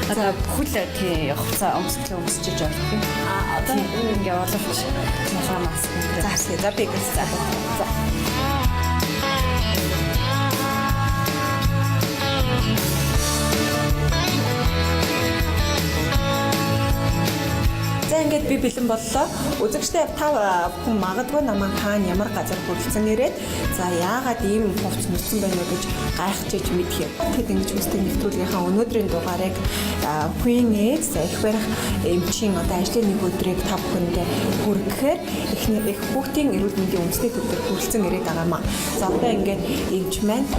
Одоо бүхэл тий хувцас өмсгөлөө өмсчиж болдог. А одоо Ингээ оловч нухаа маск энэ. За за би гис за. За. За ингээд би бэлэн боллоо. Үзэгчдээ та бүхэн магадгүй намайг хаана ямар газар хүрэлцэн ирээд за яагаад ийм хувц нүцэн байна вэ гэж гайхчихж мэдх юм. Тэд ингэж хүсдэг нэвтрүүлгийнхаа өнөөдрийн дугаарыг Queen Age за их барих эмчийн одоо ажлын нэг өдрийг та бүхэнд хүргэхээр эхний их хүүхдийн эрүүл мэндийн үндэсний төв дээр хүрэлцэн ирээд байгаа маа. За одоо ингээд эмч маань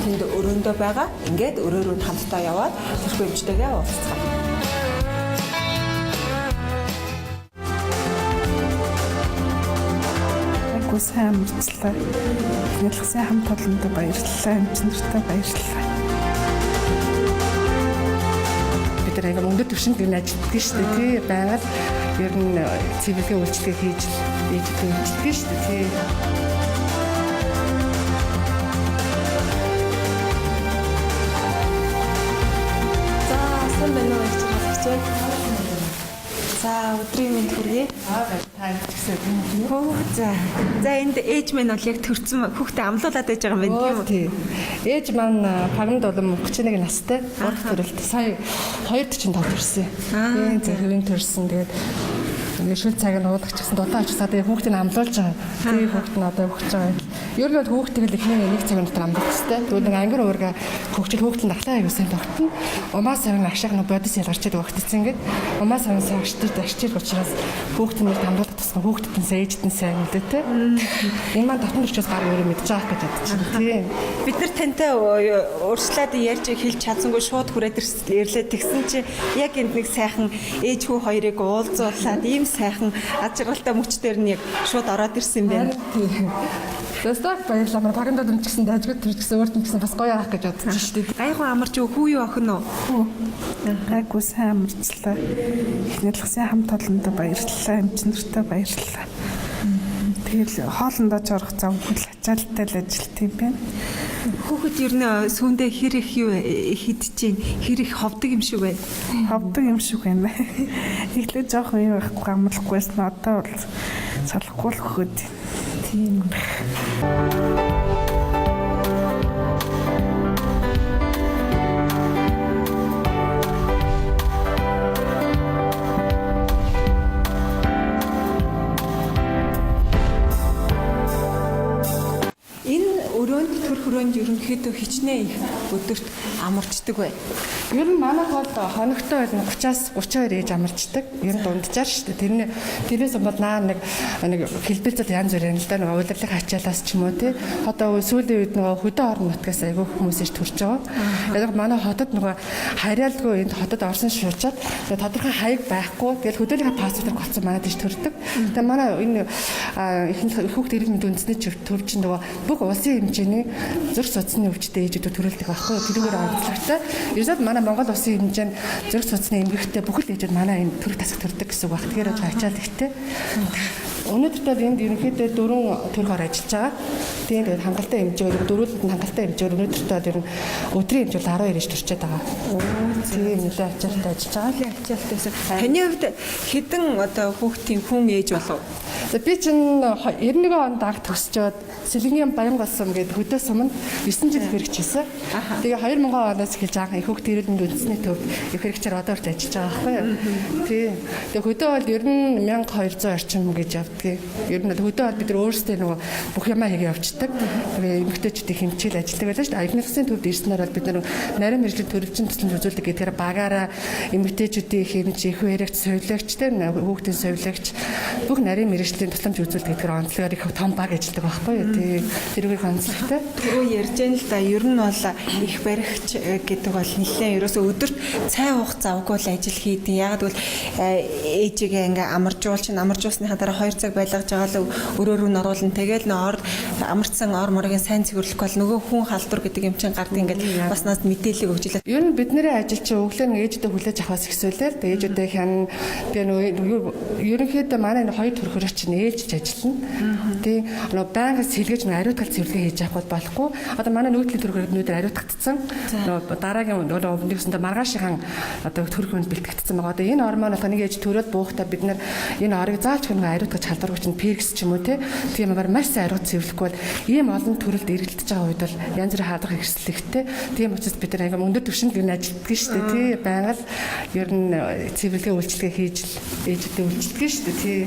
тэнд өрөөндөө байгаа. Ингээд өрөө рүү нь хамтдаа яваад тэрхүү эмчтэйгээ уулзцгаая. Айгуу сайн амарчлаа. Эхнэлсэн хамт олондоо баярлалаа. Эмч нартай баярлалаа. Бид нар ингээм өндөр түвшинд ер нь ажилладаг шүү дээ тий. Байнга л ер нь цэвэрлэгийн үйлчилгээ хийж л ээжтэй үйлчилдэг шүү дээ тий. За сайн байна уу их чиглэгч. За өдрийн мэнд хүргэе. Аа та ч гэсэн юм Хөө за. За энд ээж минь бол яг төрцөн хүүхдээ амлуулад байж байгаа юм байна тийм үү? тий. Ээж маань пагнад болон 31 настай. Урт төрөлт. Сая 2:45 төрсөн. Тий, за хэвэн төрсөн. Тэгээд ингээд шүл цаг нь уулгач гэсэн дулаан очсаа тэгээ хүүхдийг амлуулж байгаа. Тий, хүүхд нь одоо өгч байгаа юм. Ер нь бол хүүхдийг л эхний нэг цаг дотор амлах хэрэгтэй. Тэгвэл нэг ангир уурга хөгжил хүүхд нь дахлаа аягүй сайн тогтно. Умаа савн агшаах нь бодис ялгарч идэг багтцсан ингээд. Умаа савн сайн агшдаг агшчих учраас хүүхд нь амлуулах тусмаа хүүхдэд нь сайн ээжд нь сайн үлдээ тэ. Энэ маань дотн төрчөөс баг өөрөө мэдж байгаа гэж бодож байна. Тий. Бид нар тантай урьдчилаад ярьж хэлж чадсангүй шууд хүрээд ирлээ тэгсэн чи яг энд нэг сайхан ээж хүү хоёрыг уулзуулаад ийм сайхан аз жаргалтай мөчтөр нь яг шууд ороод ирсэн юм байна. Тий. Тэстэ баярлалаа. Манай пагнад өмч гэсэн дажгад төрч гэсэн өөрт нь гэсэн бас гоё авах гэж бодож шүү дээ. Гайгүй амарч юу хүү юу охин уу? Айгуу сайн амарчлаа. Эхнэлсэн хамт олондоо баярлалаа. Эмч нартай баярлалаа. Тэгэл хоолндоо ч орох завгүй л ачаалттай л ажилт юм байна. Хүүхэд ер нь сүүндээ хэр их юу хидэж чинь хэр их ховдог юм шиг байна. Ховдог юм шиг байна. Эхлээд жоохон юм байхгүй амлахгүйсэн одоо бол салахгүй л хөхөд. Тийм. Энэ өрөөнд төр хөрөөнд ерөнхийдөө хичнээн их өдөрт амарчдаг бай. Ер нь манайх бол хоногтой бол 30-аас 32 ээж амарчдаг. Ер нь дунджаар шүү дээ. Тэрний тэрнээс бол наа нэг нэг хэлбэлзэл янз бүр юм л да. Нөгөө улирлын ачаалаас ч юм уу тий. Одоо сүүлийн үед нөгөө хөдөө орон нутгаас айгүй хүмүүс иж төрж байгаа. Яг манай хотод нөгөө харьяалгүй энд хотод орсон шуучаад тэгээ тодорхой хаяг байхгүй. Тэгэл хөдөөнийхөө паспортыг голцсон манай тийш төрдөг. Тэгээ манай энэ их хүүхд эрүүл мэндийн үндэсний төвч нөгөө бүх улсын хэмжээний зүрх судасны өвчтэй ээжүүд төрөлдөг байхгүй юу? Тэрүүгээр онцлогтой. Ерөөсөө манай Монгол улсын хэмжээнд зүрх судасны эмгэгтэй бүхэл ээжүүд манай энэ төрөх тасаг төрдөг гэсэн үг баг. Тэгэхээр ачаал ихтэй. Өнөөдөр бол энд ерөнхийдөө дөрвөн төрхөөр ажиллаж байгаа. Тийм тэгээд хангалттай хэмжээгээр дөрвөлд нь хангалттай хэмжээгээр өнөөдөртөө бол ер нь өдрийн хэмжээ бол 12 ээж төрчээд байгаа. Тийм нэлээд ачаалтай ажиллаж байгаа. Ачаалтайсан. Таны хувьд хэдэн одоо хүүхдийн хүн ээж болов? За би чинь 91 онд анх төгсчөөд Сэлэнгийн Баян голсум гэдэг хөдөө суманд 9 жил хэрэгжсэн. Тэгээ 2000 оноос эхэлж анх их хүүхд эрүүл мэндийн үндэсний төвд их хэрэгчээр одоо хүртэл ажиллаж байгаа байхгүй юу? Тий. Тэгээ хөдөө бол ер нь 1200 орчим гэж явдгийг. Ер нь бол хөдөө бол бид нар өөрсдөө нөгөө бүх юмаа хийгээ явцдаг. Тэгээ эмэгтэйчүүдийн хэмжээл ажилладаг байлаа шүү дээ. Аяг насны төвд ирснээр бол бид нар нарийн мэргэжлийн төрөвчин тусламж үзүүлдэг гэдгээр багаараа эмэгтэйчүүдийн хэмж, их хэрэгч, совилогч тийм хүүхдийн совилогч бүх нарийн мэргэжлийн тусламж үзүүлдэг гэдгээр онцлогоор их том баг ажилладаг байхгүй юу? Тий. Тэрүүгээр онцлогтой. Түрүү ярьж байна л да. Ер нь бол их баригч гэдэг бол нэлээд ерөөсөө өдөрт цай уух завгүй л ажил хийдэг. Яг гэвэл ээжигээ ингээ амаржуул чинь амаржуулсныхаа дараа 2 цаг цаг байлгаж байгаа л өрөө рүү н оруулна. Тэгэл нөө ор амарцсан ор моргийн сайн цэвэрлэхгүй бол нөгөө хүн халдвар гэдэг юм чинь гардаг ингээд бас наад мэдээлэл өгч илээ. Ер нь бидний ажил чинь өглөө нэг ээжүүдээ хүлээж авахаас эхлүүлээ. Тэгээ ээжүүдээ хян тэгээ нөгөө ерөнхийдөө манай энэ хоёр төрхөөр чинь ээлжиж ажиллана. Тий нөгөө байнга сэлгэж нөгөө ариутгал цэвэрлэгээ хийж авах болохгүй. Одоо манай нүүдлийн төрхөөр өнөөдөр ариутгагдсан. Нөгөө дараагийн нөгөө нэгсэндээ маргаашийн одоо төрх хүнд бэлтгэгдсэн байгаа. Одоо энэ ор маань болохоор нэг ээж төрөөд буухтаа бид нар энэ орыг заалч нөгөө ариутгаж халдваргүй чинь перкс ч юм уу тийм амар маш сайн ариут цэвэрлэхгүй бол ийм олон төрөлд эргэлдэж байгаа үед бол янз бүрийн хаалга хэрэгслэхтэй. Тийм учраас бид нар ингээм өндөр түвшинд ер нь ажилладаг шүү дээ тий. Байнга л ер нь цэвэрлэгээ үйлчилгээ хийж л ээжүүдээ үйлчилдэг шүү дээ тий.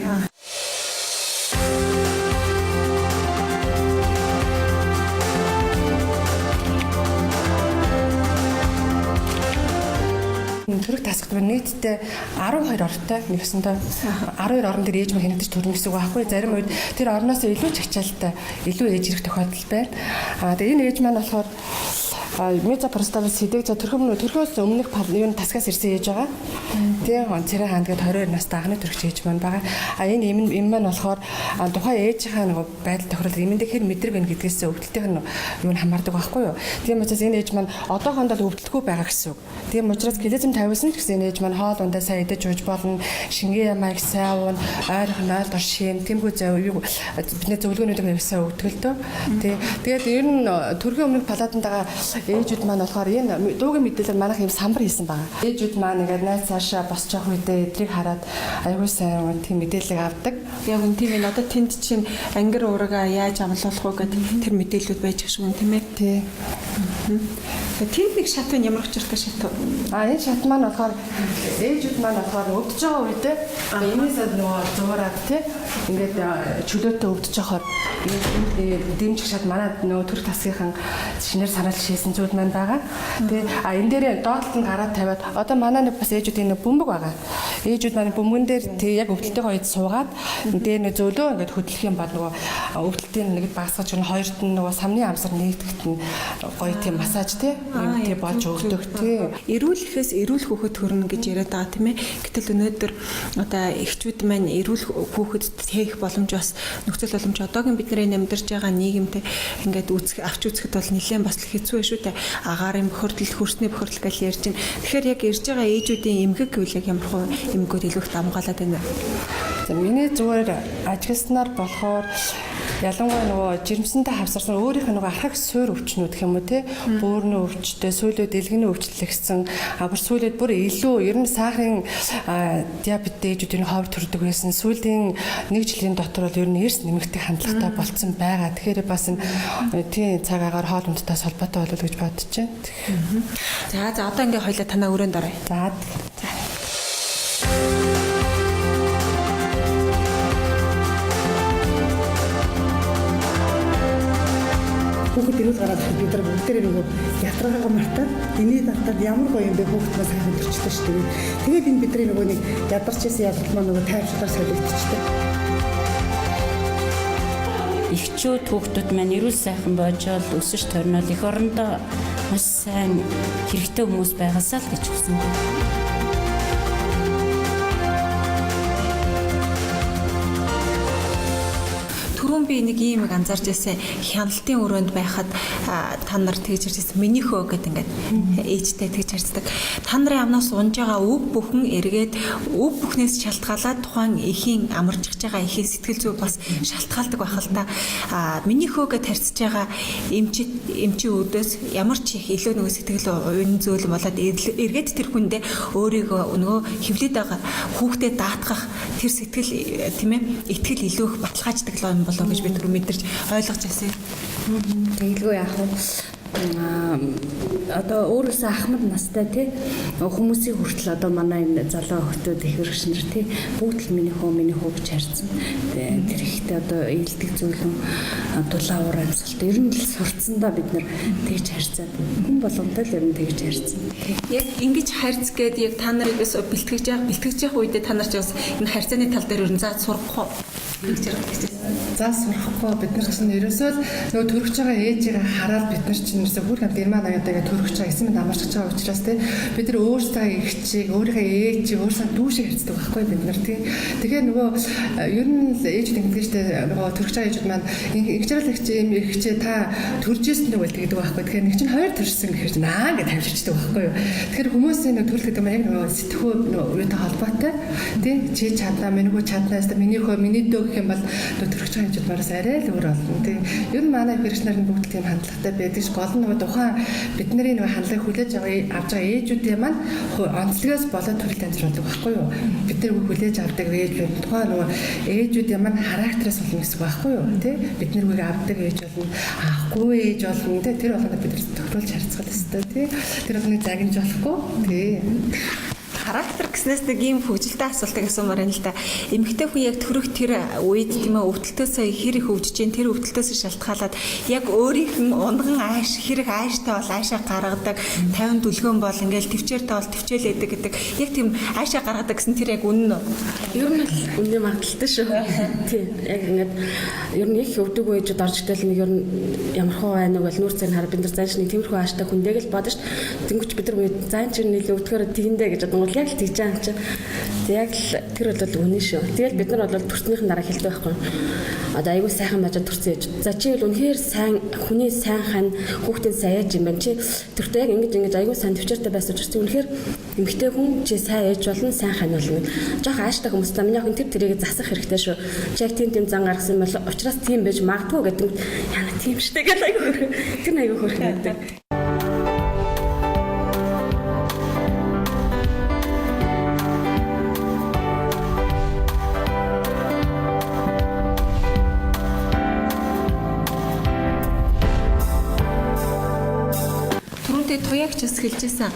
Төрөх тасгад байна нийтдээ 12 ортой нэгсэндээ 12 орон дээр ээж мөн хянагдаж төрнө гэсэн үг байхгүй. Зарим үед тэр орноос илүү ч ачаалттай илүү ээж ирэх тохиолдол байна. Тэгээ энэ ээж маань болохоор мезопросталын сэдэг за төрхөөс өмнөх юу тасгаас ирсэн ээж байгаа. Тийм цэрэн хаанд гээд 22 настай анхны төрөгч ээж маань байгаа. А энэ эм маань болохоор тухайн ээжийнхаа нөгөө байдал тохиолдол эмэндээ хэр мэдрэг байна гэдгээс өвдөлтийнх нь юу нь хамаардаг байхгүй юу. Тийм учраас энэ ээж маань одоохондоо л өвдөлтгүй байгаа гэсэн үг. Тийм учраас клизм тавиулсан ч гэсэн энэ ээж маань хоол ундаа сайн идэж ууж болно, шингэн ямайг сайн уун, ойрхон 0 дор шим, тэмхүү зав юу бидний зөвлөгөөнүүдийг явсан өгдөг л дөө. Тийм. Тэгээд ер нь төрхийн өмнөх палатанд байгаа ээжүүд маань болохоор энэ дуугийн мэдээлэлээр манайх юм самбар хийсэн байгаа. Ээжүүд маань ингээд найз цаашаа босч явах үедээ эдрийг хараад аягүй сайн тийм мэдээллийг авдаг. Яг үн тийм ээ. Одоо тэнд чинь ангир уургаа яаж амлуулах уу гэдэг тэр мэдээлэлүүд байж шиг юм тийм ээ. Тий. Тэнд нэг шат байна, ямар учиртай шат вэ? Энэ шат маань болохоор ээжүүд маань болохоор өвдөж байгаа үедээ энээсээ нөгөө зуураад тий ингээд чөлөөтэй өвдөж явахаар дэмжих шат манай нөгөө төрөх тасгийнхын шинээр санаал шийсэн зүйл маань байгаа. Тэгээ энэ дээр доотлолт нь гараад тавиад одоо манай нэг бас ээжүүдийн нэг бөмбөг байгаа. Ээжүүд маань бөмбөгөн дээр тий яг өвдөлтөйгөө үед суугаад дээр нэг зөөлөө ингээд хөдлөх юм бол нөгөө өвдөлтийн нэг багасгаж өгнө, хоёрт нь нөгөө самны амсар нэгдэхт нь гоё тийм массаж тий юм тий болж өгдөг тий. Эрүүл ихээс эрүүл хүүхэд төрнө гэж яриад байгаа тийм ээ. Гэтэл өнөөдөр одоо эхчүүд маань эрүүл хүүхэд тээх боломж бас нөхцөл боломж одоогийн бидний амьдарч байгаа нийгэмтэй ингээд үүсэх авч үзэхэд бол нэлээд бас хэцүү байх шүү дээ. Агаарын бохирдол, хөрсний бохирдол гэж ярьж байна. Тэгэхээр яг ирж байгаа ээжүүдийн эмгэг гэвэл яг ямар хуу эмгэгүүд илүү их давмгаалаад байна вэ? За миний зүгээр ажигласнаар болохоор ялангуяа нөгөө жирэмсэнтэй хавсарсан өөрийнх нь нөгөө архаг суур өвчнүүд гэх юм уу те бөөрийн өвчтэй сүүлүүд дэлгэний өвчлөлгсөн бүр сүүлүүд бүр илүү ер нь сахарын диабет ээжүүдийн ховор төрдөг байсан. Сүүлийн нэг жилийн дотор бол ер нь эрс нэмэгдэх хандлагатай болцсон байгаа. Тэгэхээр бас тийм цаг агаар хоол хүнстэй холбоотой болов гэж бодож байна. За за одоо ингээ хоёлаа танаа өрөөнд оръё. За. Хүүхэд эрүүл гараад ирэхэд бид нар бүгдээрээ нөгөө ятраагаа мартаад энэний дартаад ямар гоё юм бэ, хүүхэд маань сайхан төрчлөө шүү дээ. Тэгээд энэ бидний нөгөө нэг ядарч исэн ядрал маань нөгөө тайвшлаар солигдчихдаг. Эхчүүд хүүхдүүд маань эрүүл сайхан боожол өсөж торнол эх орондоо маш сайн хэрэгтэй хүмүүс байгаасаа л гэж хүснэ. Түрүүн би нэг ийм юм анзаарч байсан. Хяналтын өрөөнд байхад та нар тэгж ярьж байсан. Миний хөө гэд ингээд ээжтэй тэгж ярьцдаг. Та нарын амнаас унж байгаа үг бүхэн эргээд үг бүхнээс шалтгаалаад тухайн эхийн амарчж байгаа эхийн сэтгэл зүй бас шалтгаалдаг байх л та. Миний хөө гэд харьцаж байгаа эмчийн үүдээс ямар ч их илүү нөгөө сэтгэл уян зөөлөн болоод эргээд тэр хүндээ өөрийгөө нөгөө хөвлөд байгаа хүүхдэд даатгах тэр сэтгэл тийм ээ итгэл илүү их баталгааждаг л юм болоо гэж би түр мэдэрч ойлгож байсан. Тэгэлгүй яах вэ? Одоо өөрөөсөө ахмад настай тий хүмүүсийн хүртэл одоо манай энэ залуу охтууд их хэрэгш нар тий бүгд л миний хөө гэж харьцсан. Тэр ихтэй одоо ээлдэг зүйлэн дулаа уур амьсгалт ер нь л сурцсандаа бид нар тэгж харьцаад хүн болгонтой л ер нь тэгж харьцсан. Яг ингэж харьц гээд яг та нарыг бас бэлтгэж явах үедээ та нар ч бас энэ харьцааны тал дээр ер нь зааж сурах уу гэж ярих гэж. Зал сурахгүй бид нар чинь ерөөсөө л нөгөө төрөгч байгаа ээжигээ хараад бид нар чинь ерөөсөө бүр хамт герман аяадаага төрөгч байгаа эсэм мэд амарч байгаа учраас те бид нар өөрсдөө эгчийг өөрийнхөө ээжийг өөрсдөө дүүшээ харьцдаг байхгүй бид нар тий. Тэгэхээр нөгөө ер нь л ээжүүд ингэдэг штэ нөгөө төрөгч байгаа ээжүүд маань ингэжрал эгч юм эгчээ та төрж ирсэн үү гэдэг байхгүй. Тэгэхээр нэг чинь хоёр төрсөн гэхэр чинь аа гэж тавьчихдаг байхгүй юу. Тэгэхээр хүмүүсийн нөгөө төрөл гэдэг нь яг нөгөө сэтгхүү нөгөө юутай холбоотой тий. Чи чаднаа минийхөө чаднаа өстө минийхөө миний дөө гэх юм бол төрөгч байгаа ээжүүд мараас арай л өөр болно тий. Ер нь манай хэрэгч нар нь бүгд тийм хандлагатай байдаг ш. Гол нь нөгөө тухайн бидний нөгөө хандлагыг хүлээж авч байгаа ээжүүдийн маань онцлогоос болоод төрөл танилцуулдаг байхгүй юу. Бид нар хүлээж авдаг ээж тухайн нөгөө ээжүүдийн маань характераас болно гэсэн үг байхгүй юу тий. Бид нар үгийг авдаг ээж болно, авахгүй ээж болно тий. Тэр болгоно бид нар тохируулж харьцах ёстой тий. Тэр болгоныг загнаж болохгүй тий. Характер гэснээс нэг ийм хөгжилтэй асуултыг асуумаар байна л да. Эмэгтэй хүн яг төрөх тэр үед тийм ээ өвдөлтөөсөө хэр их өвдөж чинь тэр өвдөлтөөсөө шалтгаалаад яг өөрийнх нь унган ааш хэрэг ааштай бол аашаа гаргадаг, 50 дүлгөөн бол ингээл төвчээртэй бол төвчээлээдэг гэдэг. Яг тийм аашаа гаргадаг гэсэн тэр яг үнэн үү? Ер нь л үнэн магадaltaй шүү. Тийм. Яг ингээд ер нь их өвдөг үеж орж итэл нэг ер нь ямар хуу байна уу гэж нүүр цэн хараа бид нар занш нэг тиймэрхүү ааштай хүндээг л бодож ш. Тэнгүүч бид нар зан чинь нийлээ өвдөхөөр тэгэндэ гэж бодсон. Яг л тэгж байгаа юм чинь. Яг л тэр бол үнэн шүү. Тэгэл бид нар бол төрснийхэн дараа хэлдэг байхгүй. Одоо айгүй сайхан байж төрсөн ээж. За чи бол үнэхээр сайн хүний сайн хань хүүхдийн сайн ээж юм байна. Чи төртөө яг ингэж ингэж айгүй сайн төвчээртэй байсан учраас үнэхээр эмэгтэй хүн чи сайн ээж болно, сайн хань болно. Жохо ааштай хүмүүс та миний охин тэр тэрийг засах хэрэгтэй шүү. Чи яг тийм тийм зан гаргасан юм бол учраас тийм байж магадгүй гэдэг. Яна тийм штэ гэл айгүй хөрхөн. Тэр нь айгүй хөрхөн гэдэг. Туягч бас хэлжсэн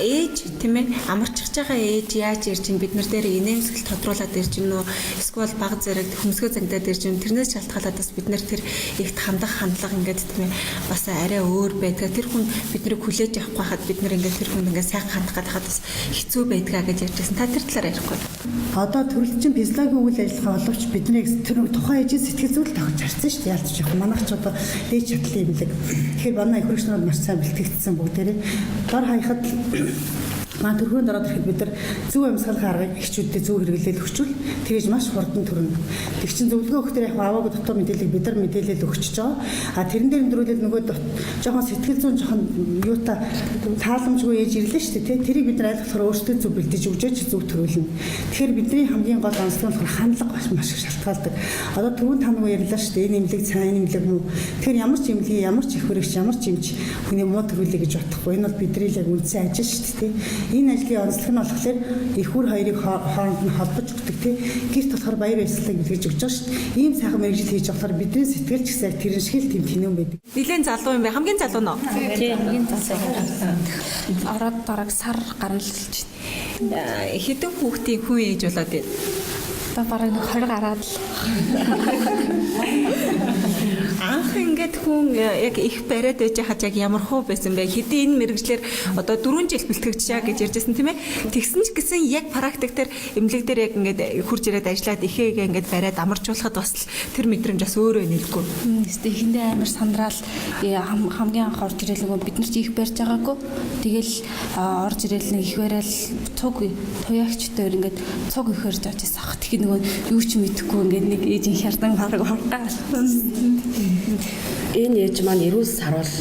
ээж тийм ээ амарчж байгаа ээж яаж ирж чинь бид нар дээр инээмсэглэл тодруулаад ирж гин үү эсвэл баг зэрэг хөмсгөө зангидаад ирж гин тэрнээс шалтгаалаад бас бид нар тэр ихт хандах хандлага ингээд тийм ээ бас арай өөр байдгаа тэр хүн бид нарыг хүлээж авахгүй хахад бид нар ингээд тэр хүн ингээд сайхан хандах гэдэг бас хэцүү байдгаа гэж ярьжсэн. Та тэр талаар ярихгүй. Одоо төрөлчин физиологийн үйл ажиллагаа боловч бидний тэр тухайн ээжийн сэтгэл зүйл тохиж харсан шүү дээ. Ялцч яг манайх ч одоо дээд шатлын имлэг. Тэгэхээр манай их хөрөгч нар маш сайн бэлтгэгдсэн бүгдээрээ дор хаяхад маа төрхөнд ороод ирэхэд бид нар зөв амьсгалын аргыг эхчүүдэд зөв хэрэглээл өгчвөл тэгэж маш хурдан төрнө. Тэг чин зөвлөгөө өгөх дээр яг аваагүй дотор мэдээллийг бид нар мэдээлэл өгчөж байгаа. А тэрэн дээр өндрүүлэл нөгөө жоохон сэтгэл зүйн жоохон юута тааламжгүй ээж ирлээ шүү дээ. Тэрийг бид нар айлгахаар өөрсдөө зөв бэлдэж өгчөөж зөв төрүүлнэ. Тэгэхээр бидний хамгийн гол онцлог нь хандлага маш их шалтгаалдаг. Одоо түрүүн та нөгөө ярьлаа шүү дээ. Энэ имлэг сайн, энэ имлэг муу. Тэгэхээр ямар ч имлэгийн, ямар ч их хөрөгч, ямар ч эмч хүний муу төрүүлээ гэж бодохгүй. Энэ бол бидний л яг үндсэн ажил шүү дээ. Энэ ажлын онцлог нь болохоор эх үр хоёрыг хооронд нь холбож өгдөг тий. Гэрт болохоор баяр баясгалыг бэлгэж өгч байгаа шүү дээ. Ийм сайхан мэргэжил хийж болохоор бидний сэтгэл ч гэсэн тэрэн шиг л тийм тэнүүн байдаг. Нилээн залуу юм бэ? Хамгийн залуу нь уу? Тийм, хамгийн залуу. Ороод бараг сар гарна л гэж. Хэдэн хүүхдийн хүн ээж болоод байна? Одоо бараг нэг 20 гараад л. Анх ингээд хүн яг их бариад байж хаж яг ямар хуу байсан бэ? Хэдийн энэ мэргэжлэр одоо 4 жил бэлтгэгч гэж ярьжсэн тийм ээ. Тэгсэн ч гэсэн яг практик дээр эмнэлэг дээр яг ингээд хурж ирээд ажиллаад ихээгээ ингээд бариад амарчуулахад бас тэр мэдрэмж бас өөрөө нэлгүй. Тэстэ эхэндээ амар сандраал хамгийн анх орж ирэл нөгөө бид нар ч их барьж байгаагүй. Тэгэл орж ирэл нэг их барайл цуг туягчтой ингээд цуг их барьж авч ирсэн ах. Тэгэхээр нөгөө юу ч мэдэхгүй ингээд нэг ээжийн хярдан бараг ургаа. Энэ ээж маань эрүүл саруул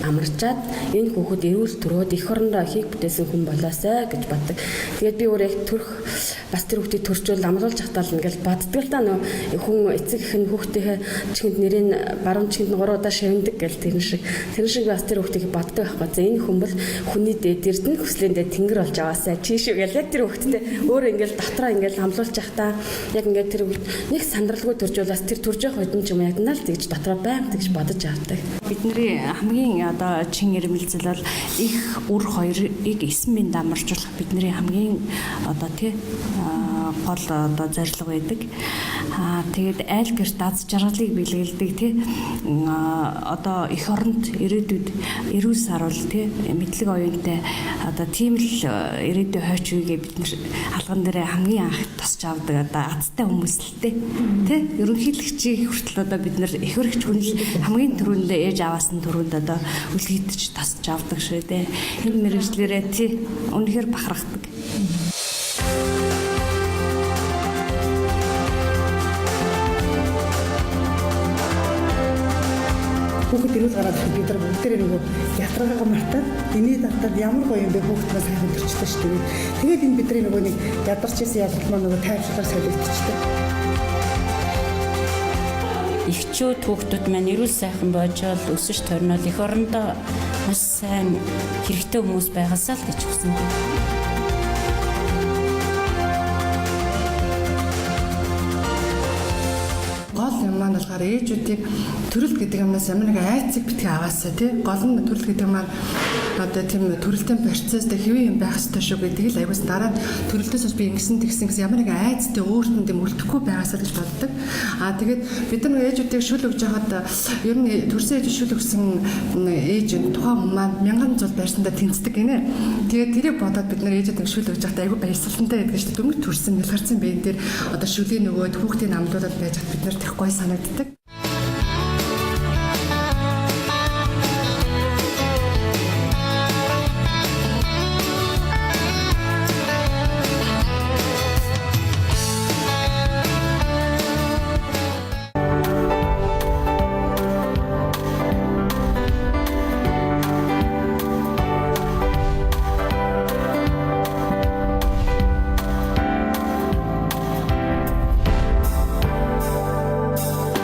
амарчаад энэ хүүхэд эрүүл төрөөд эх орондоо ихийг бүтээсэн хүн болоосай гэж боддог. Тэгээд би өөр яг төрөх бас тэр хүүхдийг төрчөөл амруулж хатаал ингээл боддог л да нөө хүн эцэг эх нь хүүхдийнхээ чихэнд нэрийг баруун чихэнд нь 3 удаа шавндаг гэл тэр шиг бас тэр хүүхдийг боддог байхгүй. За энэ хүн бол хүний дээд эрдэнэ хүслийн дээд тэнгэр болж аваасай чи шүү гэл яг тэр хүүхдтэй өөр ингээл дотроо ингээл амлуулж хатаа яг ингээд тэр нэг сандралгүй төржүүл бас тэр төрж явах үед нь ч юм яг нал тэгж дотроо байнга тэгж бодож авдаг. Бидний хамгийн одоо чин ирмэлзэл бол их үр хоёрыг 9 минь амарчуулах бидний хамгийн одоо тий гол одоо зорилго байдаг. Аа тэгээд айл гэрт аз жаргалыг бэлгэлдэг тий одоо эх оронд ирээдүйд эрүүл саруул тий мэдлэг оюунтай одоо тийм л ирээдүй хойч үегээ бид нар алган дээрээ хамгийн анх тосч авдаг одоо одоо азтай хүмүүс л дээ. Тэ? Ерөнхийлөгчийг хүртэл одоо бид нар эх өргөч хүн л хамгийн түрүүнд ээж аваас нь түрүүнд одоо үлгийдэж тасч авдаг шүү дээ. Энэ мэргэжлээрээ тий үнэхээр бахархдаг. Хүүхэд эрүүл гараад ирэхэд бид нар бүгдээрээ нөгөө ятраагаа мартаад инээд автаад ямар гоё юм бэ, хүүхэд маань сайхан төрчлөө шүү дээ. Тэгээд энэ бидний нөгөө нэг ядарч исэн ядрал маань нөгөө тайвшруулаар солигдчихдаг. Эхчүүд хүүхдүүд маань эрүүл сайхан боожоод өсөж торнол эх орондоо маш сайн хэрэгтэй хүмүүс байгаасаа л гэж хүснэ. Гол юм маань болохоор ээжүүдийг төрөл гэдэг юмнаас ямар нэгэн айцыг битгий аваасаа тий. Гол нь төрөл гэдэг маань одоо тийм төрөлтийн процесстэй хэвэн юм байх ёстой шүү гэдэг л аягуус дараа нь төрөлтөөс би ингэсэн тэгсэн гэсэн ямар нэгэн айцтай өөрт нь тийм үлдэхгүй байгаасаа гэж боддог. Аа тэгээд бид нар ээжүүдийг шүл өгж байхад ер нь төрсөн ээж шүл өгсөн ээж тухайн хүн маань мянган зул байрсандаа тэнцдэг гинэ. Тэгээд тэрийг бодоод бид нар ээжүүдийг шүл өгж байхдаа айгүй баясгалантай байдаг шүү дээ. Дөнгөж төрсөн нялгарсан биен дээр одоо шүлийн нөгөөд хүүхдийг амлуулаад байж хат бид нар гой санагддаг.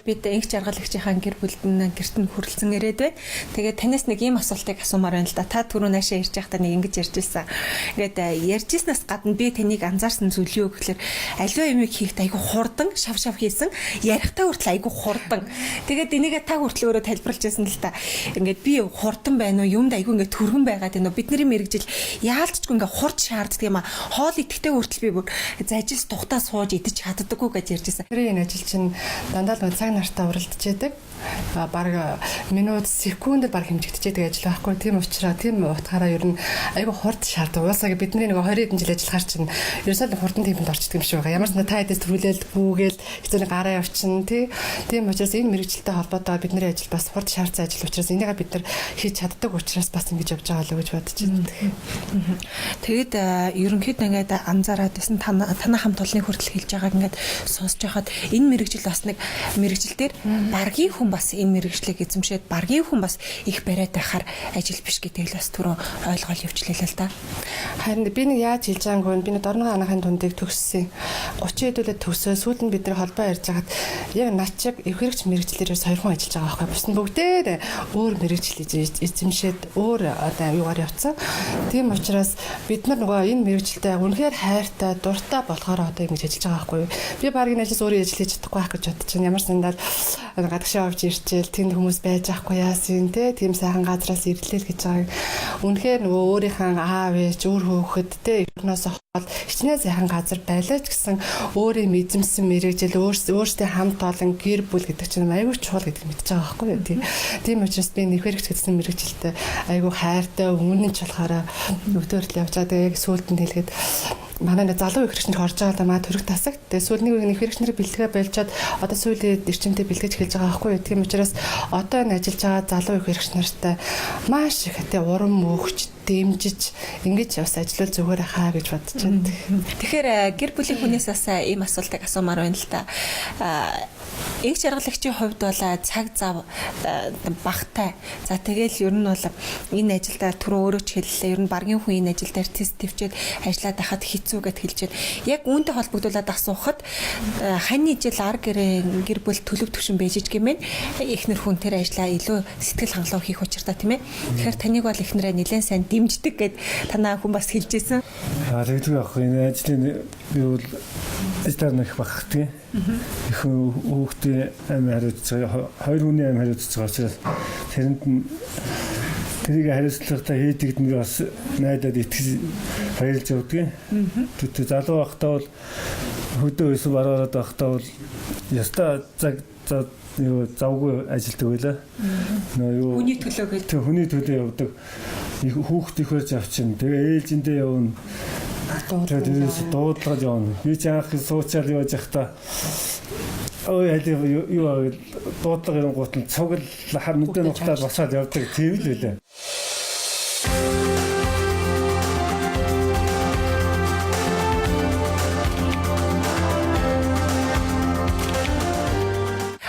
Бид энх жаргалагчийн гэр бүлд нь гэрт нь хүрэлцэн ирээд байна. Тэгээд танаас нэг ийм асуултыг асуумаар байна л да. Та түрүү наашаа ярьж байхдаа нэг ингэж ярьж ирсэн. Ингээд ярьж ирснээс гадна би таныг анзаарсан зүйл юу гэхээр аливаа юмыг хийхдээ айгүй хурдан шав шав хийсэн. Ярихдаа хүртэл айгүй хурдан. Тэгээд энийгээ та хүртэл өөрөө тайлбарлаж байсан л та. Ингээд би хурдан байна уу? Юмд айгүй ингээд түргэн байгаад байна уу? Бидний мэргэжил яалтчгүй ингээд хурд шаарддаг юм а. Хоол идэхдээ хүртэл би бүр зажилс тухтаа сууж идэж чаддаггүй гэж ярьж байсан. Тэр энэ ажил чинь дандаа л цаг нартай уралдаж яадаг. Бараг минут секундэд бараг хэмжигдчихэдэг ажил байхгүй. Тийм учраас тийм утгаараа ер нь айгүй хурд шаарддаг. Уусаа бидний нэг 20 хэдэн жил ажиллахаар чинь ерөөсөө л хурдан темпэнд орчдөг юм шиг байгаа. Ямар ч та хэдээс түлээл бүүгээл хэцүү гараа явчихна тий. Тийм учраас энэ мэргэжилтэй холбоотойгоор бидний ажил бас хурд шаардсан ажил учраас энийгээ бид нар хийж чаддаг учраас бас ингэж явж байгаа л гэж бодож байна. Тэгэд ерөнхийдөө ингээд анзаараад байсан танаа хамт олонны хүртэл хэлж байгааг ингээд сонсож байхад энэ мэргэжил бас нэг мэргэжил дээр баргийн хүн бас энэ мэргэжлийг эзэмшээд баргийн хүн бас их бариад байхаар ажил биш гэдгийг л бас түрүү ойлгол явууллаа л да. Харин би нэг яаж хэлж байгаагүй нь би нэг Дорногов анаахын дундыг төгссөн. 30 хэдүүлээд төгсөө сүүлд нь бид нар холбоо ярьж хагаад яг над чиг эвхэрэгч мэргэжлэрээс хоёр хүн ажиллаж байгаа байхгүй. Бус нь бүгдээр өөр мэргэжил эзэмшээд өөр одоо юугаар явцсан. Тийм учраас бид нар нөгөө энэ мэргэжилтэй үнэхээр хайртай, дуртай болохоор одоо ингэж ажиллаж байгаа байхгүй. Би баг энэ ажлаас өөрөө ажил хийж чадахгүй байх гэж бодож байна. Ямар сандал гадагшаа авч ирчээл тэнд хүмүүс байж ахгүй яасан те тийм сайхан газраас ирлээ л гэж байгаа. Үнэхээр нөгөө өөрийнхөө аав ээж өөр хөөхөд те ернөөс хол хичнээн сайхан газар байлаа ч гэсэн өөрийн эзэмсэн мэргэжил өөрсдөө хамт олон гэр бүл гэдэг чинь айгүй чухал гэдгийг мэдж байгаа байхгүй юу. Тийм учраас би нэвхэрэгч гэсэн мэргэжилтэй айгүй хайртай өмнө нь ч болохоор өдөөрл явж байгаа. Тэгээ яг сүүлд нь хэлгээд манай нэг залуу их хэрэгчнэр орж байгаа л маа төрөх тасагт. Тэгээ сүүл нэг их хэрэгчнэр бэлтгээ болжоод одоо сүүлийн эрчимтэй бэлтгэж эхэлж байгаа байхгүй юу. Тийм учраас одоо энэ ажиллаж байгаа залуу их хэрэгч нартай маш их тэ урам өгч дэмжиж ингэж бас ажиллавал зүгээр хаа гэж бодож байна. Тэгэхээр гэр бүлийн хүнээс бас ийм асуултыг асуумаар байна л та. Энх жаргалагчийн хувьд бол цаг зав багтай. За тэгэл ер нь бол энэ ажилдаа түрүү өөрөө ч хэллээ. Ер нь баргийн хүн энэ ажил дээр тест төвчээд ажиллаад байхад хэцүү гэд хэлж байна. Яг үүнтэй холбогдуулаад асуухад хань жил ар гэрээ гэр бүл төлөв төвшин байж гэмээр эхнэр хүн тэр ажлаа илүү сэтгэл хангалуун хийх учиртай тийм ээ. Тэгэхээр таныг бол эхнэрээ нэлээд сайн дэмждэг гэд танаа хүн бас хэлж байсан. Аа тэгдэг аах энэ ажлын би бол ажиллаар нэг бахархдаг. Их хүүхдийн амь хариуцж байгаа, хоёр хүний амь хариуцж байгаа учраас тэрэнд нь тэрийг хариуцлагатай хийдэгд нь бас найдаад итгэж баярлж явдаг. Тэгтээ залуу байхдаа бол хөдөө өсөв бараараад байхдаа бол ёстой цаг юу завгүй ажилтдаг байлаа. Нөө юу хүний төлөө гэж. Тэг хүний төлөө явдаг. Их хүүхд их барьж авчин. Тэгээ ээлжиндээ явна. Тэгээд ерөөс дуудлагад явна. Би ч анх суучаал явж байхдаа ой аль юу дуудлага ирэнгуут нь цуг л хар нүдэн нухтаад босоод явдаг тийм л үлээ.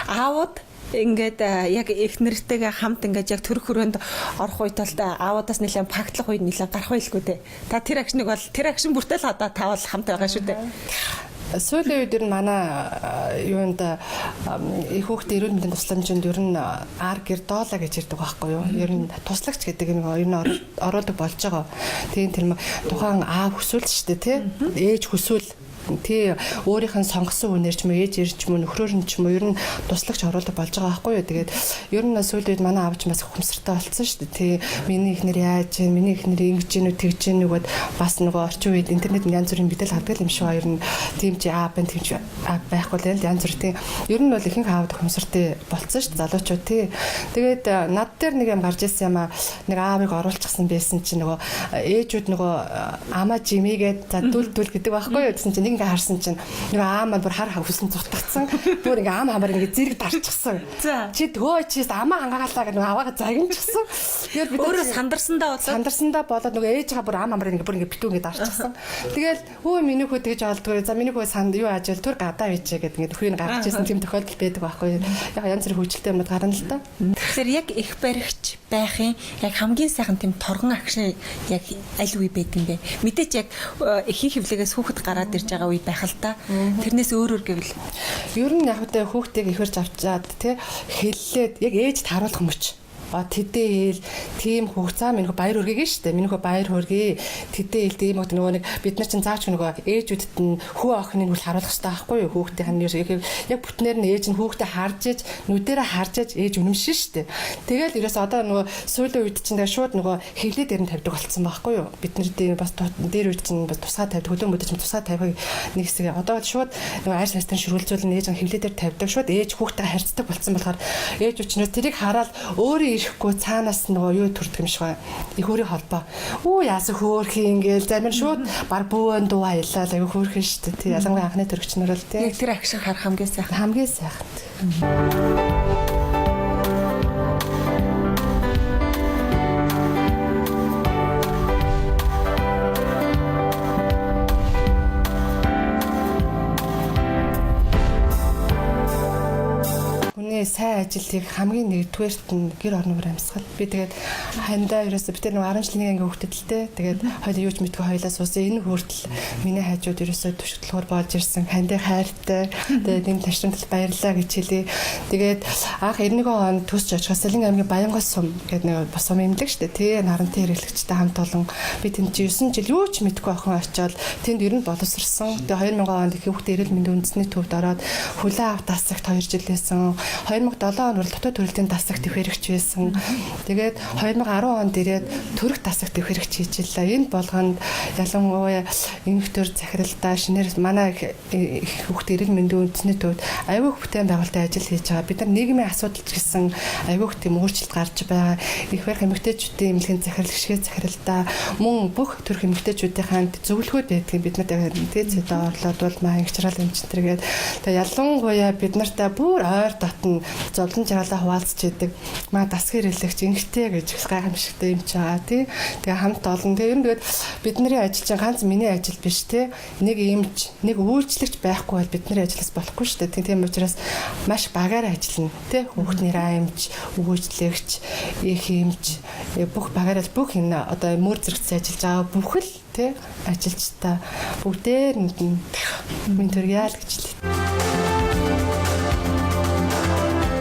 Аавууд ингээд яг их нэртэйгээ хамт ингээд яг төрөх өрөөнд орох үед бол аавуудаас нэлээд пагтлах үед нэлээд гарах байлгүй дээ. Та тэр агшныг бол тэр агшин бүртэл одоо та бол хамт байгаа шүү дээ. Сүүлийн үед ер нь манай юунд их хүүхдээ эрүүл мэндийн тусламжинд ер нь ар гэр доола гэж ирдэг байхгүй юу? Ер нь туслагч гэдэг нэг ер нь оруулдаг болж байгаа. Тийм тэр тухайн аав хүсвэл шүү дээ, тий? Ээж хүсвэл тий өөрийнх нь сонгосон хүнээр ч юм уу ээж эр ч юм уу нөхрөөр нь ч юм уу ер нь туслагч оруулах болж байгаа байхгүй юу. Тэгээд ер нь сүүлийн үед манай аавч бас хүмсэртэй болсон шүү дээ. Тий миний эхнэр яаж юм, миний эхнэр ингэж гин үү тэгж гин үү гэд бас нөгөө орчин үед интернет янз бүрийн мэдээлэл авдаг юм шиг ба ер нь тийм чи аав байна тийм чи аав байхгүй л янз бүр тий. Ер нь бол ихэнх аавд хүмсэртэй болцсон шүү дээ залуучууд тий. Тэгээд над дээр нэг юм гарч ирсэн юм аа, нэг аавыг оруулчихсан байсан чи нөгөө ээжүүд нөгөө амаа жимигээд за дүл дүл гэдэг байхгүй юу гэсэн чинь ингээ харсан чинь нөгөө аам маань бүр хар хүсэн зутгацсан. Бүр ингээ аам хамаар ингээ зэрэг дарчихсан. Чи төө чи амаа хангаалаа гэх нөгөө аваагаа загинчихсан. Тэгэхээр бид өөрөө сандарсандаа болоод сандарсандаа болоод нөгөө ээжийнхаа бүр аам хамаар ингээ бүр ингээ битүү ингээ дарчихсан. Тэгэл хөө миний хөө тэгж олдгүй. За миний хөө санд юу ажил төр гадаа хийчээ гэдэг ингээ нөхрийг гаргаж ирсэн тийм тохиолдол байдаг байхгүй. Яг янз бүрийн хөвчлөлтэй юмнууд гарна л да. Тэгэхээр яг их баригч байхын яг хамгийн сайхан тийм торгон агшин яг аль үе байд юм бэ? Мэдээч яг эхийн хөвлөгөөс хүүхэд гараад ирж байгаа үе байх л та. Тэрнээс өөрөөр гэвэл ер нь яг үгүй хүүхдийг ихэрч авчаад тий хэллээд яг ээжд харуулах мөч. Тэдээ хэл тийм хүүхд цаа минь баяр хүргэе шүү дээ. Миний хөө баяр хүргэе. Тэдээ хэл тийм үү нөгөө нэг бид нар чинь заавч нөгөө ээжүүдэд нь хүү охиныг үл харуулах хэрэгтэй байхгүй юу? Хүүхдийн нь яг бүтнээр нь ээж нь хүүхдээ харж иж нүдэрээ харж иж ээж үнэмшин шүү дээ. Тэгэл ерөөс одоо нөгөө сүүлийн үед чинь тэгээ шууд нөгөө хэвлээ дээр нь тавьдаг болцсон байхгүй юу? Бид нар дээр бас дээр үед чинь бас тусгай тавьдаг, хөлөө мөдөж тусгай тавихыг нэг хэсэг одоо шууд нөгөө айр сайстан шүрүүлзүүлэн ээж нь хэвлээ дээр тавьдаг. Шууд ээж хүүхдээ харьцдаг болцсон болохоор ээж учраас тэрийг хараад өөрөө ирэхгүй цаанаас нөгөө юу төрдөг юм шиг байна. Их өөрийн холбоо. Үү яасан хөөрхий ингээл зарим нь шууд баг бөөн дуу аялал аягүй хөөрхөн шүү дээ. Тий ялангуяа анхны төрөгч нар бол тий. Яг тэр агшин харах хамгийн сайхан. Хамгийн сайхан. Сайн ажил хийх хамгийн нэгдүгээрт нь гэр орон бүр амьсгал. Би тэгээд хандаа ерөөсө би тэр нэг 10 жилийн анги хүүхдэд л те. Тэгээд хоёул юу ч мэдгүй хоёлаа суусан. Энэ хүртэл миний хажууд ерөөсө түшигдлөхөр болж ирсэн. Хандаа хайртай. Тэгээд энэ ташрамтал баярлаа гэж хэлье. Тэгээд анх 91 онд төсч очихоос Салин аймгийн Баянгол сум гэдэг нэг бас сум имлэг штэ. Тэ нарантай хэрэглэгчтэй хамт олон би тэнд чи 9 жил юу ч мэдгүй охин очиод тэнд ер нь боловсрсон. Тэгээд 2000 онд их хүүхдээ эрүүл мэндийн үндэсний төвд ороод хүлээн авах дасагт 2 жил байсан. 2007 он бол дотоод төрөлтийн дасагт дэвхэрэгч байсан. Тэгээд 2010 онд ирээд төрөх дасагт дэвхэрэгч хийж илаа. Энэ болгонд ялангуяа эмх төр захиралдаа шинээр манай их хүүхд эрүүл мэндийн үндэсний төвд аюул бүтээн байгуулалтын ажил хийж байгаа. Бид нар нийгмийн асуудал ч гэсэн аюул тийм өөрчлөлт гарч байгаа. Их барих эмэгтэйчүүдийн эмнэлгийн захирал, гişгэ захиралдаа мөн бүх төрөх эмэгтэйчүүдийн зөвлөгөөд байдгийг бид нар ТЦ-д орлоод бол маа инхчрал эмчтэргээд тэгээ ялангуяа бид нартай бүр ойр дотн зовлон жаргалаа хуваалцж идэг. Маа дасгал хэрэглэгч ингэхтэй гэж гайхамшигтай юм чи байгаа тий. Тэгээ хамт олон. Тэгээ ер нь тэгээд бидний ажил чинь ганц миний ажил биш тий. Нэг эмч, нэг үйлчлэгч байхгүй бол бидний ажлаас болохгүй шүү дээ. Тийм учраас маш багаар ажиллана тий. Хүүхдний эмч, үйлчлэгч, их эмч бүх багаараа бүх энэ одоо мөр зэрэгцээ ажиллаж байгаа бүхэл тий ажилчдаа бүгдээр нь минь төргийа л гэж хэлээ.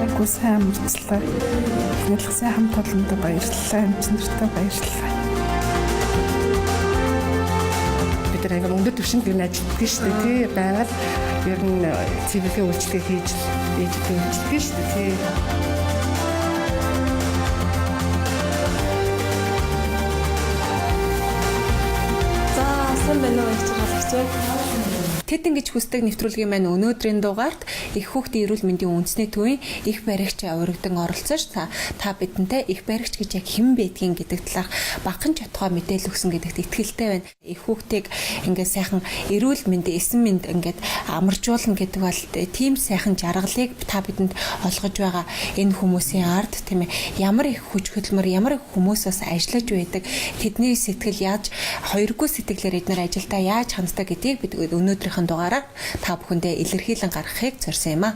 Айгуу сайн амарчлаа. Эхнэрсэн хамт олондоо баярлалаа. Эмч нартай баярлалаа. Бид нар ингээм өндөр түвшинд ер нь ажилладаг шүү дээ тий. Байнга л ер нь цэвэрлэгээ үйлчлэгээ хийж ээжтэй үйлчлдэг шүү дээ тий. За сайн байна уу их чиглэгч. Тэд ингэж хүсдэг нэвтрүүлгийн маань өнөөдрийн дугаарт эх хүүхдийн эрүүл мэндийн үндэсний төвийн эх баригч урагдан оролцож та бидэнтэй эх баригч гэж яг хэн байдгийг гэдэг талаарх багахан ч отгой мэдээлэл өгсөн гэдэгт итгэлтэй байна. Эх хүүхдийг ингээд сайхан эрүүл мэнд, эсэн мэнд ингээд амаржуулна гэдэг бол тийм сайхан жаргалыг та бидэнд олгож байгаа энэ хүмүүсийн ард, тийм ээ, ямар их хүч хөдөлмөр, ямар их хүмүүс бас ажиллаж байдаг, тэдний сэтгэл яаж хоёргүй сэтгэлээр эднэр ажилдаа яаж ханддаг гэдгийг бид өнөөдрийнхэн дугаараар та бүхэндээ илэрхийлэн гаргахыг зорьсон юм а.